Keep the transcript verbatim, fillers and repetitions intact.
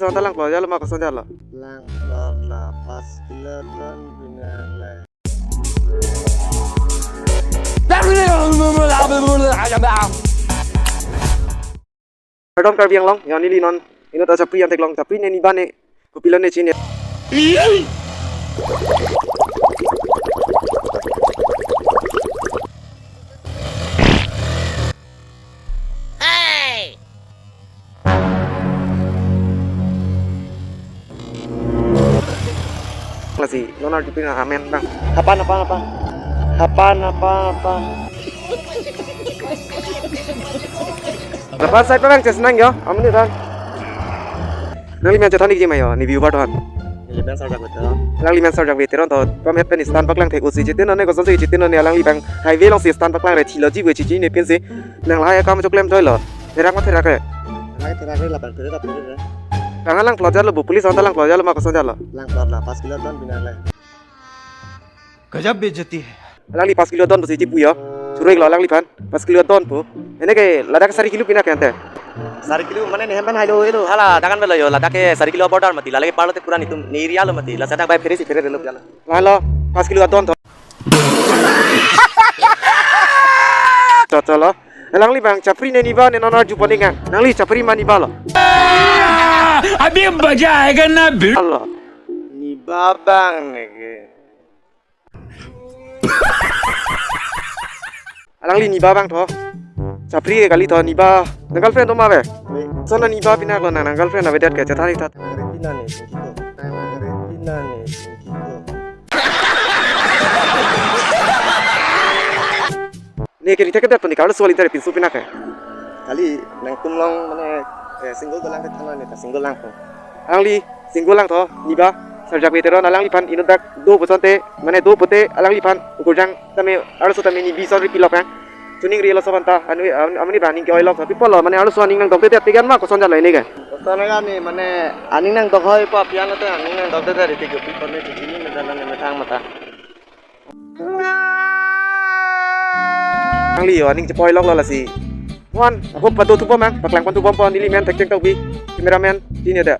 Santa langklo jalo ma koson jalo? Langklo la pas kilo ton bina le. Kardom Karbi Anglong, yo neli non inut achapri an theklong, chapri ne niba ne kopilo ne chini. Lasi non arjupin amen bang. Hapan, hapan, hapan. Hapan, hapan, hapan. Hapan side pa bang chesnang yo, amen dan. Nangli men chethan ikji ma yo, ne viewer ton. Neli men Sarjak Veteran. Nangli men Sarjak Veteran to, pam het pen stand paklang thek usi chitin ne koson si chitin ne alangli bang highway along si stand paklang re thilo ji we chichi ne pensi. Nang lahai akam choklem toilo. Therak ma therak re? Lahai therak re, lapen phere lapen phere. Kang langklo jalo bu, police anta langklo jalo ma koson jalo? Langklo la pas kilo ton bina le. गजब बेइज्जती है। Alangli pas kilo ton pusi chipu yo. Churek lo alangliphan. Pas kilo ton pu. Ene ke ladak sari kilo pina ke ante? Sari kilo mane ne hem pen hailo elo. Hala dakan belo yo. Ladak ke sari kilo border mati. Lale ke parlo te pura netum ne area lo mati. Lasi dak bai phere si phere lo jalo. Lalo pas kilo ton to. Cho cho lo. Alangli bang chapri ne niba ne non arju pon ikang. Nangli chapri ma niba lo? अभी मजा आएगा ना भिड़। Alo. Niba bang ne ke. Alangli niba bang tho. Chapri ke kali tho niba. Nang girlfriend do ma ave? Ave. Sona niba pina ko nang, nang girlfriend avedet ke chethan ik tha. Nang re pina ne, singkito. Nang re pina ne, singkito. Ne ke rithek det pon ik arloso aling tare pinso pina ke. Kali nangtum along mane, eh, single dolang ke thanlo ne ta single lang ko. Alangli single lang tho, niba, Sarjak Veteran alangliphan inut dak do puson te, mane do pute alangliphan ukurjang tame arloso tame nibi son ripilok ang. Tuning ri laso banta, anu, am-, amni ba aning ke-oi lok, tapi polo, mane arloso aning nangdok te te atigan ma koson jalo ene ke. Koson ka ne, mane aning nangdok hoi pa pian te aning nangdok te te ritik ke pi pon ne chichini ne dalan ne methang mata. Nangli yo aning chepoi lok lo lasi. Wan, ako pado thubom ang, paklang pon thubom pon neli men thekcheng tokbi. Cameraman, sini ada.